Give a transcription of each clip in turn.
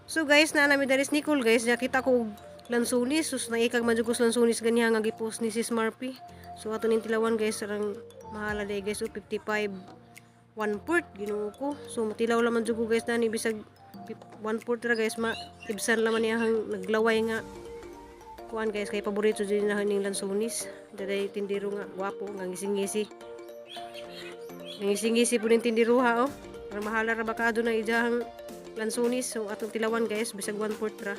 So guys, naa nami diri sa Nicole, guys, nakita ko og lansunis, sus, naikag man jud ko sa lansunis ganiha nga gipost ni Sis Marpy. So ato ning tilawan, guys, arang mahala day, guys, oh, 55 one fourth, Ginoo ko. So matilaw lang man jud ko, guys, nani bisag one fourth ra, guys, ma ibsan lang man niya ang naglaway nga kuan, guys, kay paborito jud na ning lansunis. Daday tindero nga gwapo nga ngising-ngisi. Ngising-ngisi po ning tindero ha, oh. Para mahala ra ba kaadto na ijahang lansunis. So atong tilawan, guys, bisag one fourth ra.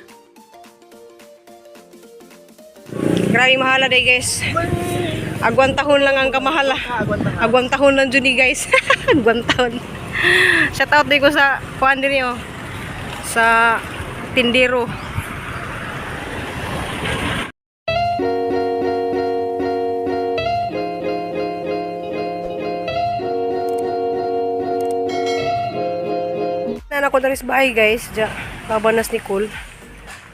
Grabe mahala day, guys. Agwan tahon lang ang kamahala. Agwan tahon lang jud ni, guys. Agwan tahon. Shout out din ko sa kuan din, oh. Sa tindero. Nana ko diri sa bahay, guys, ja babanas ni Nicole.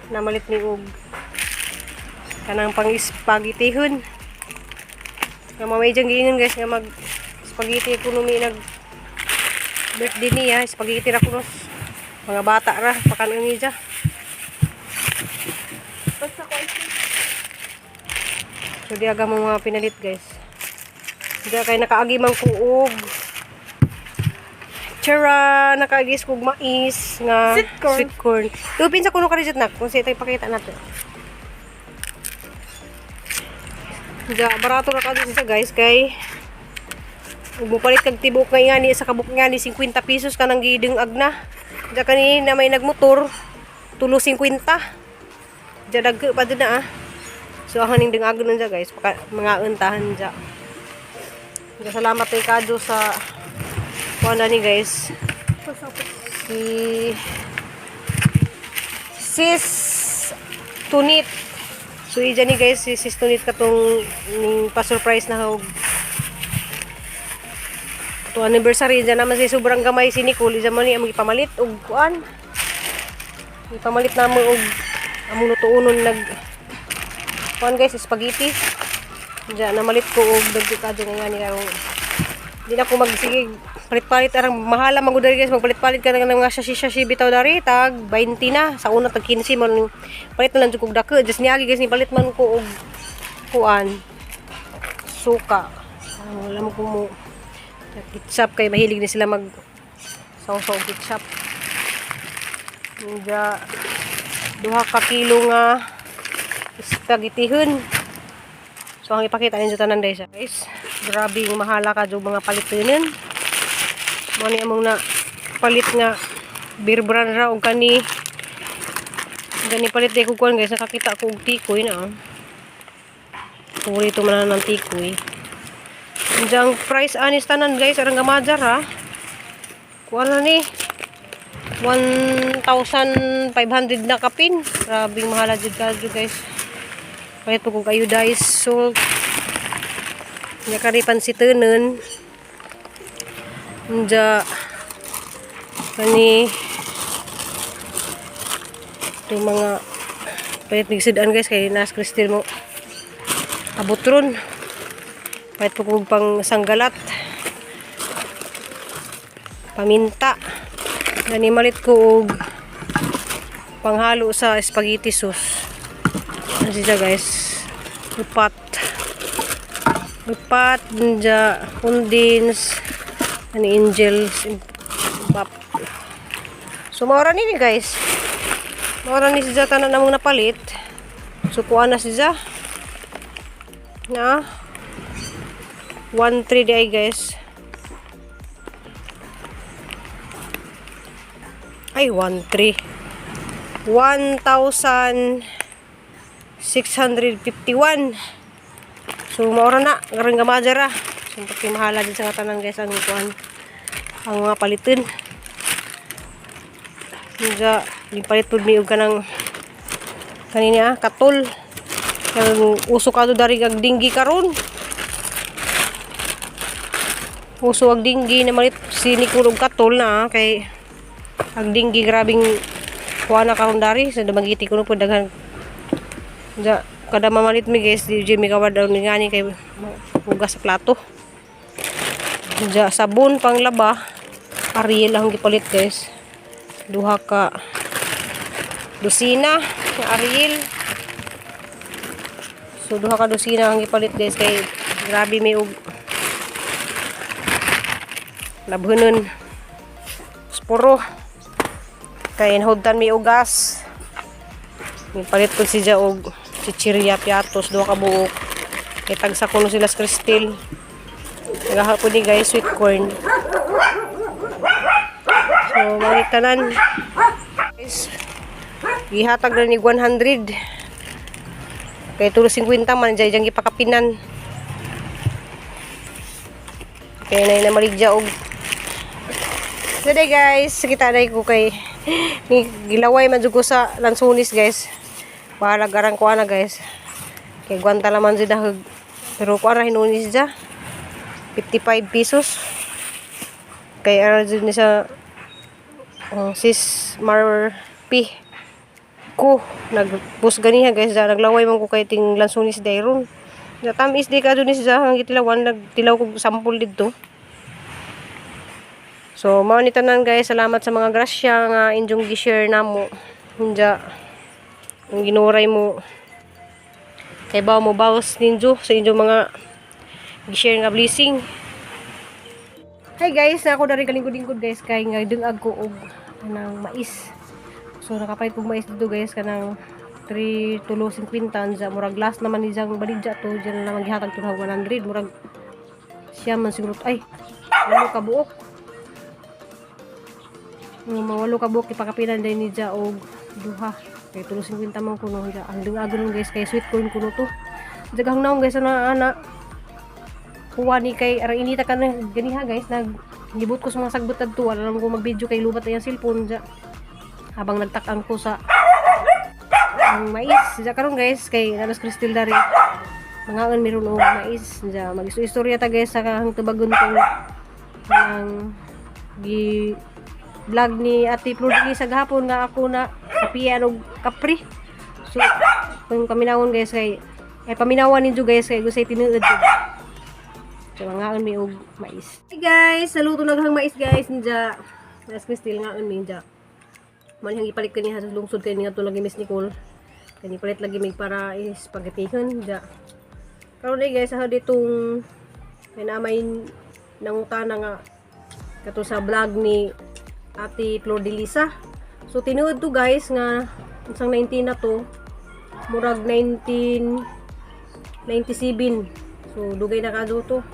Namalit ni og kanang pang spaghettihon. Nga mamay diyang giingon, guys, nga mag spaghetti ko numi nag birthday niya, spaghetti ra kuno. Mga bata ra pakanon niya. So di aga mo mga pinalit, guys. Diya kay nakaagi man ko og Chara, nakaagis kog mais nga Sweet corn. Sweet corn. Tupin sa kuno ka rin nak kung sa ito ipakita natin. Diya, barato ra kadto siya, guys, kay ug mopalit kag tibok nga ingani sa kabuk nga ni 50 pesos kanang gideng agna. Diya kani na may nagmotor tulo 50. Diya dagko pa dun na ah. So ang haning dengag nun diya, guys, paka, mga untahan diya. Diya, salamat kay Kado sa kuan na ni, guys. Si Sis Tunit. So ija ni, guys, si Sis Tunit katong ning pa-surprise na hog to anniversary dyan naman si sobrang gamay si Nicole dyan man niya magipamalit og kuan. Ipamalit na mo og among lutuonon nag kuan, guys, spaghetti. Diyan namalit ko og dagko kadto nga ni karong di na ko magsige palit-palit, arang mahala man gud dari, guys, magpalit-palit ka ng mga shashi shashi bitaw dari tag 20 na sa una tag 15 man, palit na lang jud kog dako. Just niagi, guys, ni palit man ko og kuan, suka. Ah, wala mo ko mo ketchup kay mahilig ni sila mag sausaw ketchup. Nga 2 ka kilo nga spaghettihon. So ang ipakita ninyo tanan guys, guys. Grabe yung mahala ka yung mga palitunin. Mo ni among na palit nga beer brand ra og kani gani palit di ko kuan, guys, nakakita ko og tikoy na. Oh. Paborito man na ng tikoy. Diyan price anis tanan, guys, arang gamajar ha. Kuan na ni 1,500 na kapin. Grabing mahala jud ka, guys. Palit po kung iodized salt. Nya kari pansitunon. Nya kani itong mga palit migsudan, guys, kay nas Cristel mo abot ron. Palit po kung pang sanggalat. Paminta. Gani malit ko og panghalo sa spaghetti sauce. Ano siya, guys? Upat. Upat, nja, condense, ano, angels, bap. So, maura nini, guys. Maura ni siya tanan namong napalit. So, kuha na siya. Na. 1.3 di ay, guys. Ay, 1.3. 1,651. So, maura na. Garang gamaja ra. So, pati mahala din sa tanan, guys, ang kuan ang mga palitin. Nga, palit pud mi og kanang kanini ah, katol. Kang uso ka dari ag dinggi karon. Uso ag dinggi na malit si Nicole og katol na ah, kay ag dinggi grabing kuha na karon dari sa Dumaguete kuno pud daghan. Ja, kada mamalit mi, guys, di jud mi kawad daw ni ngani kay hugas sa plato. Ja, sabon panglaba, Ariel ang gipalit, guys. Duha ka dosina nga Ariel. So duha ka dosina ang gipalit, guys, kay grabe may og labhanon. Puro kay nahudtan may ugas. Gipalit ko siya og chichirya piatos, duha ka buok. Kay tagsa kuno sila sa Cristel. Nagahapon ni, guys, sweet corn. So mga tanan. Guys, gihatag na ni 100. Kay tulo 50 man jay jang gipakapinan. Kay nay na maligya og. So day, guys, kita na ko kay ni gilaway man jud ko sa lansunis, guys. Bahala garang ko ana, guys. Kay gwanta laman jud dahog. Pero ko ra hinunis dya. 55 pesos. Kay ara jud ni sa sis Mar P ko nagpus ganiha, guys, da naglaway man ko kay ting lansunis dayron. Da tamis di ka ni siya ang gitilawan, nagtilaw ko sampol didto. So mao ni tanan, guys, salamat sa mga grasya nga inyong gi-share namo. Unja ang ginuray mo kay bawo mo bawas ninyo sa inyong mga gi-share nga blessing. Hi guys, ako dari kalingkod-lingkod, guys, kay nga dungag ko og kanang mais. So nakapalit kog mais dito, guys, kanang 3 tulo 50 anza murag last naman ni jang baligya to diyan na naman gihatag to 100, murag siya man siguro, ay, walo ka buok. Mga walo ka buok ipakapinan din ni ja og duha. Kay tulo 50 man kuno ja. Ang dungagon nun, guys, kay sweet corn kuno to. Jaghang naong, guys, ana ana. Kuha ni kay arang inita ka na ganiha, guys, nag gibot ko sa mga sagbot adto, wala naman ko mag-video kay lubat na yung cellphone ja. Habang nagtak-ang ko sa ang mais ja karon, guys, kay nalas Crystal dari mangaon meron og mais ja, mag-istorya ta, guys, sa kahang tubagon tong ng gi vlog ni Ate Flor sa gahapon nga ako na sa piyan og kapri. So kung paminawon, guys, kay ay paminawan ninyo, guys, kay gusay tinuod jud. So mangaon mi og mais. Hey guys, saluto naghang mais, guys, ninja. Nas Crystal ngaon mi ninja. Man hang ipalit kaniha sa lungsod kay nga to lagi Miss Nicole. Kani palit lagi mig para spaghettihan ja. Karon eh, guys, sa ditong may namay nangutana nga kato sa vlog ni Ate Flor de Lisa. So tinuod to, guys, nga isang 19 na to, murag 1997. So dugay na kadto to.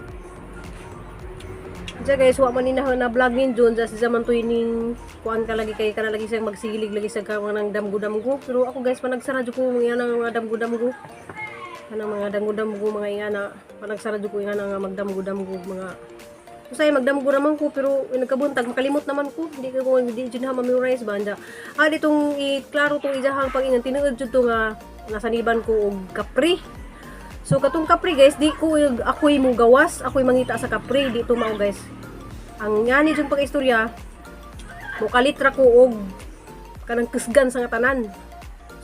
Diya, guys, wa man ni na vlog ni Jun sa zaman to ning kuan ka lagi kay kana lagi siyang magsigilig lagi sa ka ng damgo-damgo. Pero ako, guys, panagsara jud ko mga ng mga damgo-damgo. Kanang mga damgo-damgo mga ingana, panagsara jud ko ingana nga magdamgo-damgo mga. Usay magdamgo naman ko pero nagkabuntag makalimot naman ko. Hindi ko hindi jud na ma-memorize ba anja. Ah, ditong i-klaro tong ijahang pag-ingan, tinuod jud to nga nasaniban ko og kapri. So katong kapri, guys, di ko ako'y mo gawas, ako'y mangita sa kapri, di to mao, guys. Ang ngani jud pag-istorya, mo kalitra ko og kanang kusgan sa nga tanan.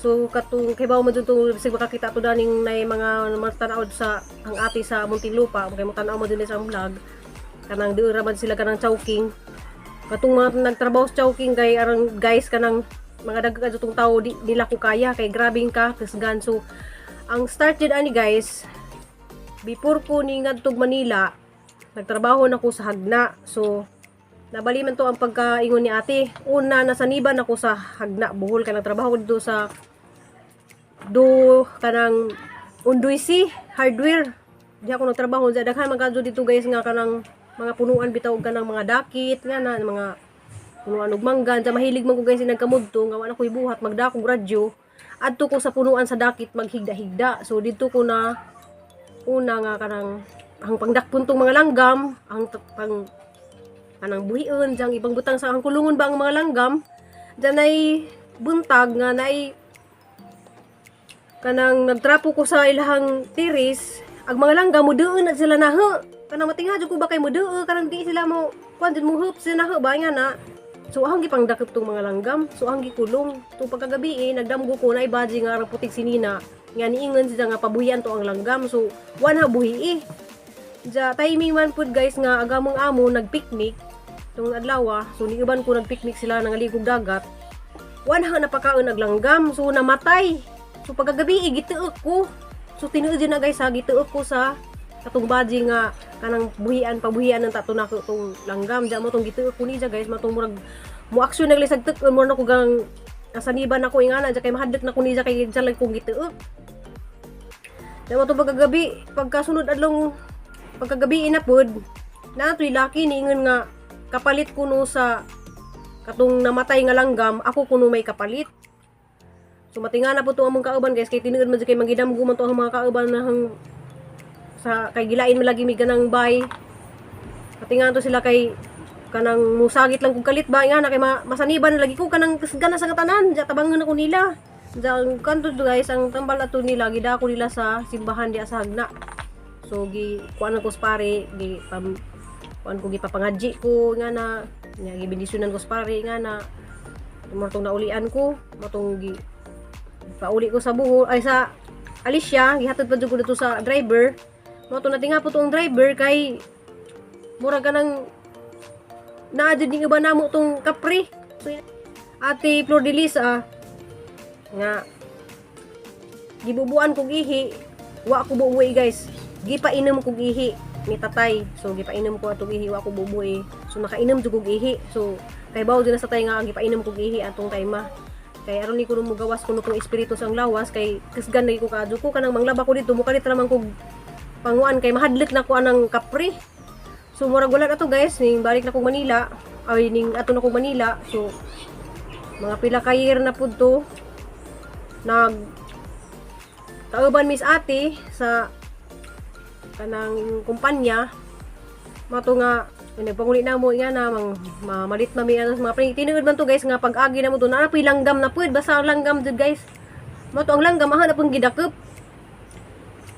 So katong kay bawo mo jud tong bisag makakita to daning nay mga matanaw sa ang ate sa Muntinlupa, kay mo tan-aw mo din sa ang vlog. Kanang di ra man sila kanang Chowking. Katong mga nagtrabaho sa Chowking kay arang, guys, kanang mga dagag tong tao di nila ko kaya kay grabing ka kusgan. So ang start jud ani, guys, before ko ni ngadtog Manila, nagtrabaho na ko sa Jagna. So nabali man to ang pagkaingon ni ate. Una, nasaniban ako sa Jagna, Bohol, kay nagtrabaho ko dito sa do kanang Undoy C Hardware. Di ako nagtrabaho sa daghan man kadto dito, guys, nga kanang mga punuan bitaw og kanang mga dakit nga na mga punuan og manggan. Sa mahilig man ko, guys, nagkamudto nga wala ko'y buhat, magdakog radyo. Adto ko sa punuan sa dakit maghigda-higda. So dito ko na una nga kanang ang pangdakpon tong mga langgam, ang pang kanang buhion diyang ibang butang sa ang kulungon ba ang mga langgam. Diyan ay buntag nga naay kanang nagtrapo ko sa ilahang tiris, ang mga langgam mo doon na sila naho. Kanang matinga jud ko ba kay mo doon kanang di sila mo kuan jud mo hup sila naho ba nga na. So ang gipangdakop tong mga langgam, so ang gikulong. Tung pagkagabi eh, nagdamgo ko na ibaji nga arang putik sinina. Nga niingon siya nga pabuhian to ang langgam. So wana buhi eh. Ja timing man pud, guys, nga agamong amo nagpicnic tong adlaw. So niuban ko nagpicnic sila nangaligog dagat. Wala na napakaon naglanggam, so namatay. So pagkagabi gituok ko. So tinuod na, guys, ha, gituok ko sa katong baji nga kanang buhian pabuhian ng tato nako tong langgam. Diya mo tong gituok ko niya, guys, matong murag mo aksyon naglisag tek mo na ko gang kasaniban ako ingana diya kay mahadlok na ko niya kay diya lang kong gituok. Diya mo tong pagkagabi, pagkasunod adlong pagkagabi na pod na to'y laki niingon nga kapalit kuno sa katong namatay nga langgam, ako kuno may kapalit. So matinga na po to among kauban, guys, kay tinuod man jud kay mangidamgo man to ang mga kauban na hang sa kay gilain man lagi mi ganang bay. Matinga to sila kay kanang musagit lang kog kalit ba nga na kay masaniban na lagi ko kanang kasgana sa katanan ja tabangon ako nila. Ja ang kanto to, guys, ang tambal ato nila gidako nila sa simbahan diya sa Hagna. So gi kuan ko sa pare, gi pam kuan ko, gipapangadji ko nga na nya gibendisyonan ko sa pare nga na mo tong naulian ko, matong gi pauli ko sa Bohol ay sa Alicia, gihatod pa jud ko dito sa driver. Mo to natinga po tong driver kay mura ka nang naa jud ning iba namo tong kapre. So, Ate Flor de Lis, nga gibubuan kog ihi, wa ko bubuhi, guys. Gipainom kog ihi ni tatay. So gipainom ko atong ihi, wa ko bubuhi. So nakainom jud kog ihi. So kay bawo jud na sa tay nga gipainom kog ihi atong time. Kay aron ni ko mugawas kuno tong espiritu sa lawas kay kasgan lagi ko kaadyo ko kanang manglaba ko dito mukalit ra man kog panguan kay mahadlok na ko anang kapre. So murag wala na to, guys, ning balik na kog Manila ay ning ato na kog Manila. So mga pila ka year na pud to nag kauban Miss Ate sa kanang kumpanya mato nga nagpanguli na mo nga na mang mamalit mami ano sa mga pre. Tinuod man to, guys, nga pag-agi na mo to naa po'y langgam na pud, basta ang langgam jud, guys. Mato ang langgam aha na pong gidakep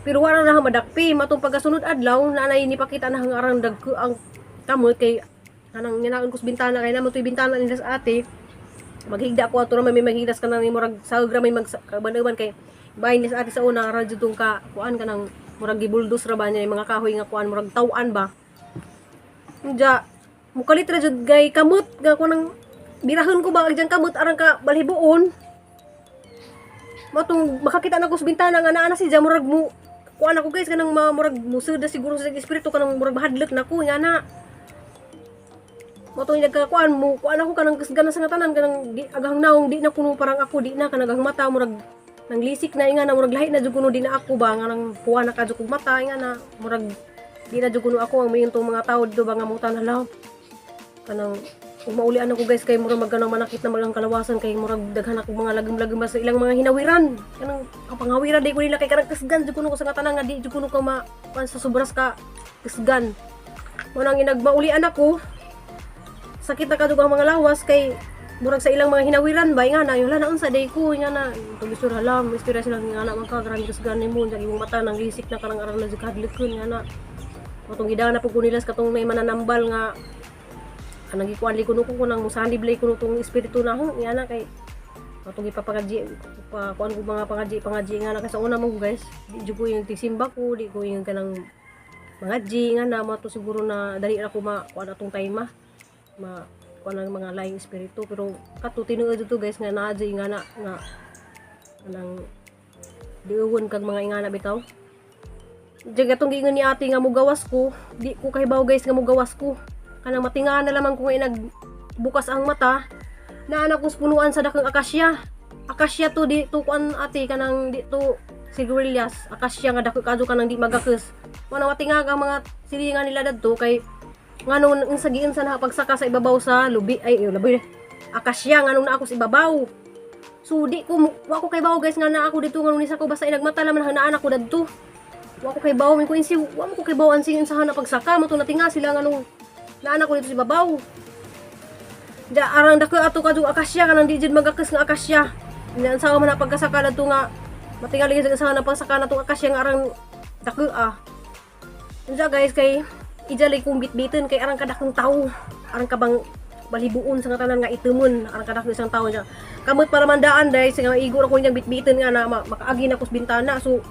pero wala na madakpi. Matong pagkasunod adlaw na anay nipakita na ang arang dagko ang kamot kay kanang nginaon ko sa bintana kay namo to'y bintana nila sa ate. Maghigda ko ato ra may maghigdas kanang murag sa ra may magkaban kay bahay nila sa ate sa una ra jud tong ka kuan kanang murag gibuldos ra ba niya yung mga kahoy nga kuan murag taw-an ba. Diya, mukalit ra jud gay kamot nga ko nang birahon ko ba ang diyang kamot arang ka balhibuon. Matong makakita na ko sa bintana nga naa na si diya murag mo kuan ako, guys, kanang murag musuda siguro sa espiritu kanang murag mahadlok na ko nga na. Mao nagkakuan mo kuan ako kanang kasgana sa nga tanan kanang di agahang naong di na kuno parang ako di na kanang mata murag nang lisik na nga na murag lahi na jud kuno di na ako ba nga nang kuha na ka jud kog mata nga na murag di na jud kuno ako. Ang mayon tong mga tao dito ba nga mutan hala kanang ug maulian ako, guys, kay murag magkanang manakit na magang kalawasan kay murag daghan ako mga lagim-lagim ba sa ilang mga hinawiran kanang ang panghawiran day ko nila kay kanang kasgan jud kuno ko sa nga tanan nga di jud kuno ka ma kuan sa sobras ka kasgan. Mo nang inagmaulian ako, sakit na kadug ang mga lawas kay murag sa ilang mga hinawiran ba nga na yung na unsa day ko nga na tugisur hala istorya sila nga na man ka grabe kasgan nimo sa imong mata nang lisik na karang aral na jud kahadlokon nga na. Matong gidana po ko nila sa katong may mananambal nga kanang gikuan li kuno ko kunang musanib lay kuno tong espiritu na ho nga na kay atong ipapangadji pa kuan ko mga pangadji pangadji nga na. Kay sa una mo, guys, di jud ko yung tisimba ko, di ko yung kanang mangadji nga na. Mo to siguro na dali ra ko ma kuan atong time ma ma kuan ang mga laing espiritu pero kato tinuod to, guys, nga naa jud nga na nga kanang diuwon kag mga ingana bitaw. Diyan katong giingon ni ate nga mugawas ko, di ko kahibaw, guys, nga mugawas ko. Kanang matinga na lamang ko nga nagbukas ang mata, naa na kong punuan sa dakong akasya. Akasya to, di to kuan ate kanang di to sigarilyas, akasya nga dako kadto kanang di magakes. Wala matinga ang mga silingan nila dadto kay nganong ang sagiin sa pagsaka sa ibabaw sa lubi ay labi akasya nganong na ako sa ibabaw. So di ko wa ko kay bawo, guys, nga naa ako dito nganong nisa ko basta inagmata laman hanaan ako dadto. Wa ko kay bawo mi ko insi wa mo ko kay bawo ang singin sa hana pagsaka mo to natinga sila nganong naan ako dito sa ibabaw. Diya arang dako ato kadto akasya kanang di jud magakes nga akasya. Nya sa man na pagkasaka dadto nga matingali sa na pagsaka na tong akasya nga arang dako ah. Unsa, guys, kay ija lay kong bitbiton kay arang kadakong tao. Arang kabang balhibuon sa nga tanan nga itumon arang kadako isang tao niya. Kamot para mandaan dahil sa nga igo ra ko niyang bitbiton nga na makaagi na ko sa bintana. So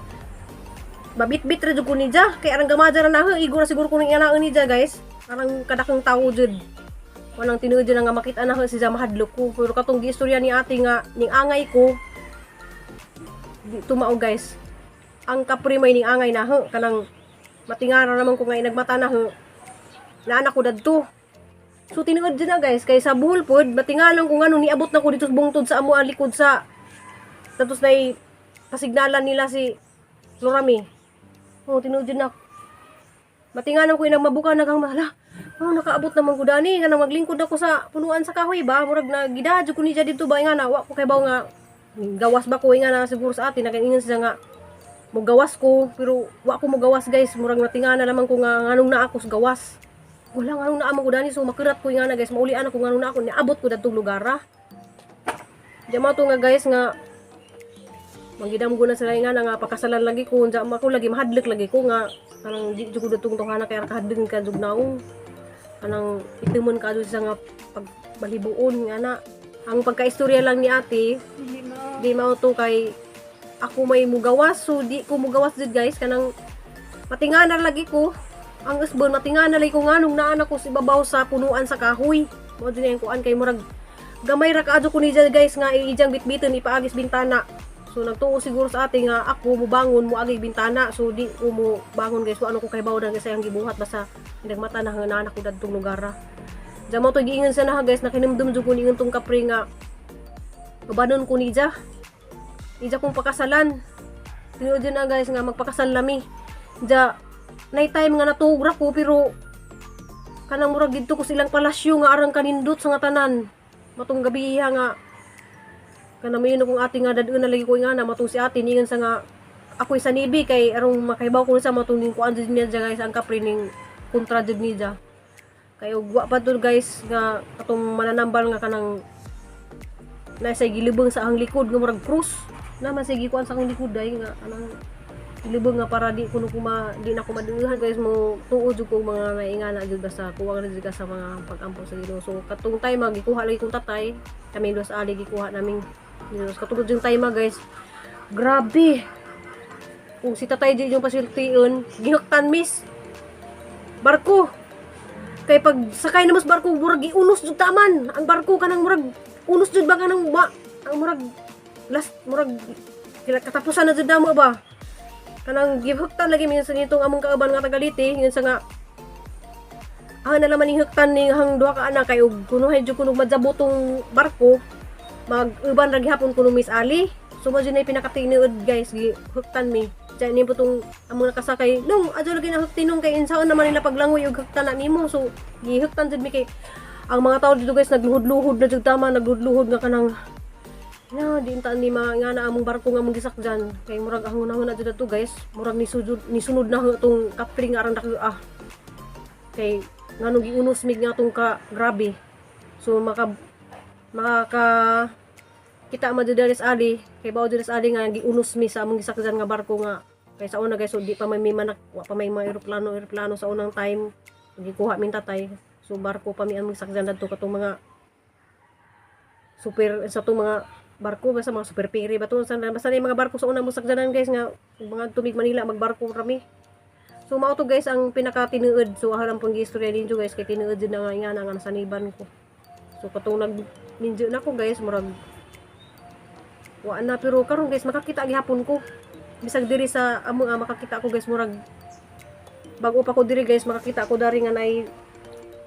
mabitbit ra jud ko niya kay arang gamaja ra na igo ra siguro ko ning inaon niya, guys. Arang kadakong tao jud. Walang tinuod na nga makita na ko si mahadlok ko. Pero katong giistorya ni ate nga ning angay ko, di tumao, guys. Ang kapre may ning angay na ho, kanang matingara naman ko nga inagmata na ho. Naanak ko dadto. So tinuod din na, guys, kay sa Bohol pod, matingalang ko ngano niabot na ko dito sa bungtod sa amo ang likod sa tapos na pasignalan nila si Florami. Oh, tinuod din na. Matingalan ko inang mabuka nagang mahala. Oh, nakaabot naman ko dani nga nang maglingkod ako sa punuan sa kahoy ba, murag na gidadyo ko niya dito ba nga na wa ko kay baw nga gawas ba ko nga na siguro sa atin nagaingon siya nga mogawas ko, pero wa ko mogawas, guys. Murag natingana naman ko nga nganong naa ako sa gawas, wala nganong naa man ko dani. So makurat ko nga na, guys, maulian ako nganong naa ako niabot ko dadtong lugar ah. Di mo to nga, guys, nga manggidam ko na sila nga na nga pakasalan lagi ko unsa ako lagi mahadlok lagi ko nga kanang di jud ko datong tunghana kay kahadlok ka jud naong kanang itumon ka jud sa nga pag balibuon nga na ang pagkaistorya lang ni ate. Hindi mo. Di mao to kay ako may mugawas, so di ko mugawas jud, guys. Kanang matingana lagi ko ang usbon, matingana lagi ko nganong naan ako sa ibabaw sa punuan sa kahoy. Mao jud ang kuan kay murag gamay ra kaadyo ko niya, guys, nga ijang bitbiton ipaagis bintana. So nagtuo siguro sa ate nga ako mubangon muagay bintana, so di ko mo bangon, guys. Wa ano ko kay baw na kasi ang gibuhat, basta nagmata na nga naanak ko dadtong lugar ra. Diyan mo to giingon sa na, guys, nakinumdum jud ko ningon tong kapre nga ubanon ko niya. Ija kong pakasalan. Tinuod na, guys, nga magpakasal lami. Diya, nay time nga natugra ko pero kanang murag didto ko silang palasyo nga arang kanindot sa nga tanan. Matong gabi nga kanang mayon akong ate nga dadun na lagi ko nga na matong si ate ningon sa nga ako'y sa nibi kay arong makaibaw ko sa matong ning kuan jud niya dya, guys, ang kapre ning kontra jud niya. Kay ug wa pa to, guys, nga katong mananambal nga kanang nasa gilibong sa ang likod nga murag krus na man sige kuan sa akong likod day nga anang gilibong nga para di kuno kuma di na ko maduhan, guys. Mo tuo jud ko mga naingana jud, basta kuwang ra jud ka sa mga pag-ampo sa Ginoo. So katong time gikuha lagi kong tatay, kami dos ali gikuha naming Ginoo. Katulad yung time, guys, grabe kung si tatay di yung pasultion gihuktan miss barko kay pag sakay na mas barko murag giunos jud taman ang barko, kanang murag unos jud ba, kanang ba ang murag last, murag kila katapusan na jud namo ba, kanang gihuktan lagi minsan nitong among kauban nga tagaliti yun sa nga ah na naman huktan ni hang duha ka anak kay og kunuhay jud kuno madzabot tong barko, mag-uban ra gihapon kuno Miss Ali. So mo jud na pinakatinuod, guys, gihuktan mi. Diyan ni po tong among nakasakay nung adyo lagi na huktin nung kay insaon naman nila paglangoy og huktan na nimo. So gihuktan jud mi kay ang mga tao dito, guys, nagluhod-luhod na jud tama, nagluhod-luhod nga kanang na di intaan ni ma nga na among barko nga among gisakyan kay murag ang hunahon na jud ato, guys, murag ni sujud ni sunod na tong kapri nga aron dako ah kay nganong giunos mig nga tong ka grabe. So maka makaka kita man jud diri sa ali kay bao jud sa ali nga giunos mi sa among gisakyan nga barko nga kay sa una, guys, so di pa may manak, wa pa may mga eroplano eroplano sa unang time gikuha min tatay. So barko pa mi ang gisakyan dadto, katong mga super sa tong mga barko basta mga super ferry ba to sa basta na yung mga barko sa unang musakyanan, guys, nga mga tumig Manila magbarko rami. So mao to, guys, ang pinaka tinuod. So ahalang pang istorya ninyo, guys, kay tinuod jud na nga nga na nga nasaniban ko. So katong nag minjo na ko, guys, murag wa na. Pero karon, guys, makakita gihapon ko bisag diri sa amo nga makakita ko, guys. Murag bago pa ko diri, guys, makakita ko dari nga nay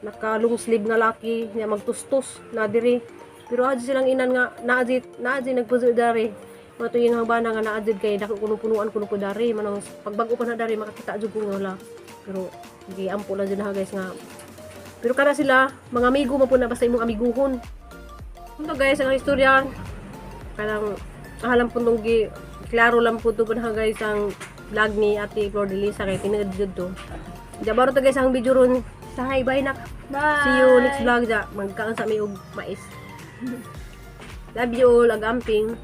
naka long sleeve nga laki niya magtustos na diri. Pero adyo silang inan nga naa naa nagpuso dari mato yung hambana nga naa jud kay dako kuno punuan kuno ko dari manang pagbago pa na dari makakita jud ko nga wala. Pero giampo lang jud na, guys, nga pero kada sila mga amigo mo po na basta imong amiguhon. Ito, guys, ang istorya kanang ahalam po nung gi klaro lang po to po na, guys, ang vlog ni Ate Flor de Lisa kay tinuod jud to. Jabaro to, guys, ang video ron sa hi bye nak. Bye! See you next vlog ja. Magkaon sa mi og mais. Love you all, agamping.